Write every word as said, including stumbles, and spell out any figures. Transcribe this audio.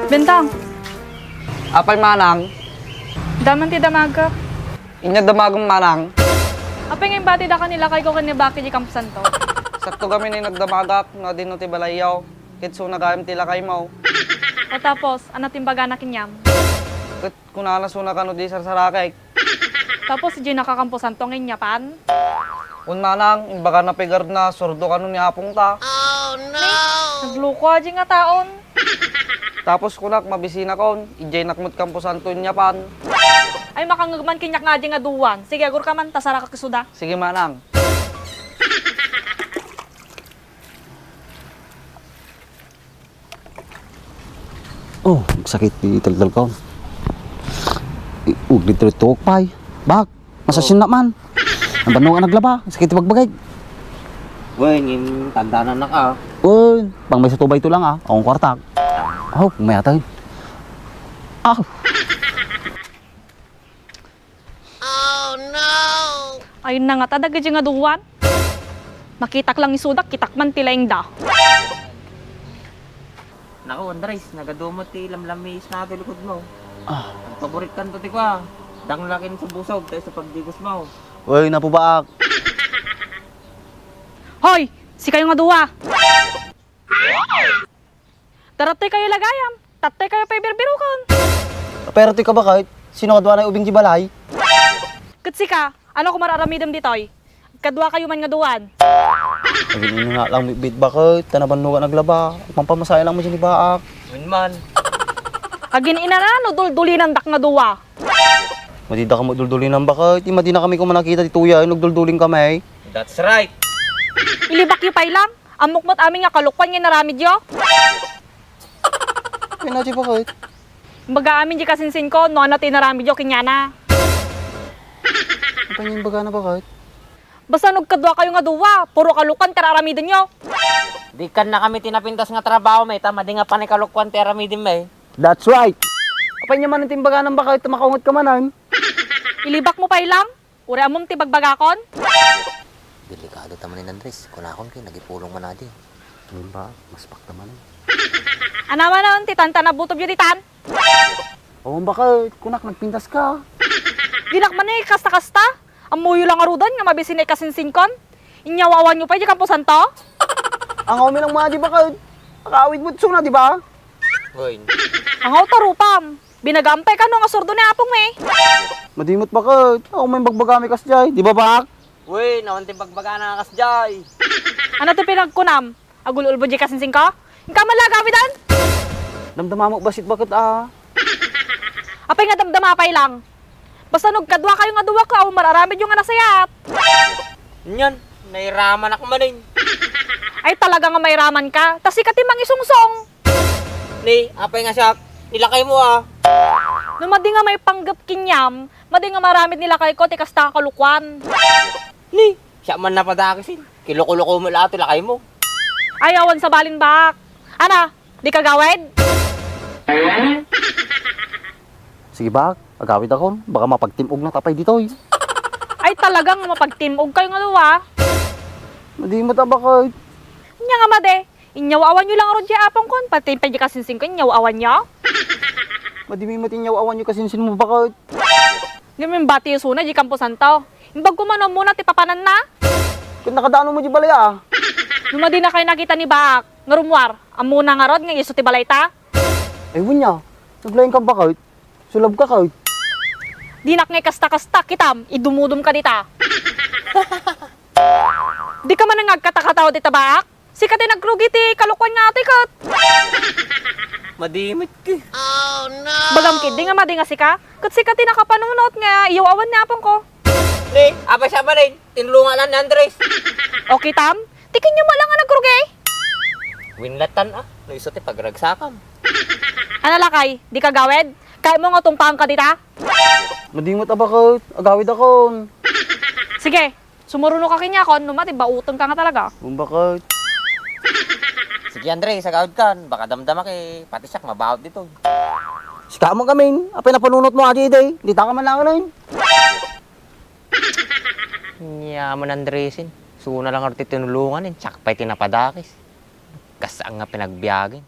Bentang! Apay, manang? Dayta man ti damagak. Ania damagem, manang? Apay nga imbatidaka ni lakayko ken ni Baki diay kamposanto? Sakto gamin nagdamagak no adino ti balayyo. Ket isuna gayam ti lakaymo. O tapos, ania ti imbagana kenkuam? Ket kunana isuna kano diay sarsarakek. Tapos, idiay nakakamposanto nga inyapan? Wen manang, imbagana pay garudna, surdo kano ni apongta. Ne, nagloko a diay nga taon. Tapos kunak, mabisinakon, idiaynak met kamposanto inyapan. Ay, makangngeg man kaniak nga adi nga aduan. Sige, agurka man, ta sarakak isuda. Sige, manang. Oh, sakit ti taltalko. I-, ug dito ito pay. Bak, masasin na man. Ang banwa nga naglaba, sakit ti bagbagay. Wen, ngem tandanannak a. Wen, pang may sa tubay to lang a, akong kwartak. Oh, mayatay. Ah. Ay, nangata dagiti nga aduan. Makitak lang isuda, kitak man ti laingda. Naku, Andres, nagadu met ti lamlamis na ti likudmo. Ah. Nagpaboritkan to ti kua. Dangla ken subusog, tayo sa pagdigos mo. Uy, napubaak. Hoy! Sikayo nga dua! Darattoy kayo la gayam, tattoy kayo pay birbirokon. Pero ti kabakit, sino nga dua na ubing di balay? Ket sika, ano koma ar-aramidem ditoy? Kadua kayo man nga duan. Agin-ina lang bitbit bakit, ta nabannugan naglaba, pampamasaya lang mo dyan ni Baak. Wen man. Agin-ina na, no duldulinandak nga dua. Madida ka mo duldulinan bakit, di madina kami kung manakita di tuya, nagdulduling kami. That's right. Ilibak yu pay lang. Ammok met amin nga kalokuan nga inaramidyo. Kaya na di bakit? Imbaga amin di kasinsinko, no ania ti inaramidyo kaniana. Ano pa niya imbagana bakit? Basta no agkadua kayo nga dua, puro kalokuan ti ar-aramidenyo. Dikan na kami ti napintas nga trabaho, may ta madi nga panay kalokuan ti aramidem, may. That's right. Apay niya man ti imbagana bakit, makaunget ka manen. Ilibak mo pay lang. Uray ammom ti bagbagakon? Delikado ta manen, Andres. Kunakon ket nagipulong man adi. Ano ba? Maspak ta manen. Ania manen ti tantan a butobyo ditan? Awan bakit, kunak nagpintas ka. Dinak man ni kasta-kasta. Ammoyo lang ngaruden nga mabisin nga ikasinsinkon. Inyaw-awanyo pay di kamposanto? Angaw mi lang madi bakit. Akaawid mo suna, di ba? Hoy. Angaw ta rupam. Binagaam pay kano nga surdo ni apong mi. Madi met bakit. Ako may bagbagami kasdiay. Di ba, Bak? Uy, nawan ti bagbagana kasdiay. Ania ti pinagkunam? Agul-ulbo di kasinsinko? Inka man la agawiden? Damdama mo basit bakit, ah? Apay nga damdama pay lang. Basta no agkadua kayo nga dua, awan mar-aramidyo nga nasayaat. Nyan, nairamanak manen. Ay, talaga nga mairaman ka. Ta sika ti mangisungsong. Ni, apay nga siak, ni lakaymo, ah. No madi nga maipanggep kaniam, madi nga maramid ni lakayko ti kasta nga kalokuan. Ni, siak man napadakisin. Kiloko-loko met la ti lakaymo. Ay, awan sabalin, Bak. Ania, di ka agawid? Sige, Bak, agawidakon. Baka mapagtim-ogna ta pay ditoy. Ay, talaga nga mapagtim-og kayo nga dua. Madi met a bakit. Ania nga madi. Inyaw-awanyo lang ngarud di apongkon, pati pay di kasinsinko, inyaw-awanyo? Madi met inyaw-awanyo kasinsinmo, bakit? Ngem imbati isuna di kamposanto. Imbag ko man, ammona ti papananna? Ket nakadaano mo di balay, ah? No madi na kayo nakita ni Baak, nga rummuar, ammona ngarud nga isu ti balayta? Ay, wen nia. Naglaing ka, bakit? Sulab ka, kay? Dinak nga kasta-kasta, kitam, idumudom ka dita. Di ka man nga agkatakatao dita, Baak? Sika ti nagrugi ti kalokuan nga atoy ket. Madi met ki. Bagam ketdi nga madi nga sika, ket sika ti nakapanunot nga iyaw-awan ni apongko. Ni, apay sa balin, tinulongan ni Andres. O kitam, ti kenyo met la nga nagrugi. Winlatan a, no isu ti pagragsakam. Ania lakay, di ka agawid? Kayatmo nga tungpaanka dita? Madi met a bakit, agawidakon. Sige, sumuruno ka kaniakon, no madi, baotenka nga talaga. Umbakit. Sige, Andres, agawidkan. Baka damdamak, pati siak mabaot ditoy. Sika man gamin, apay napanunotmo adi idi, dita ka man langen. Nia man, Andresin. Isuna lang ngarud ti tinulongan, siak pay ti napadakis. Kas saan nga pinagbiagen.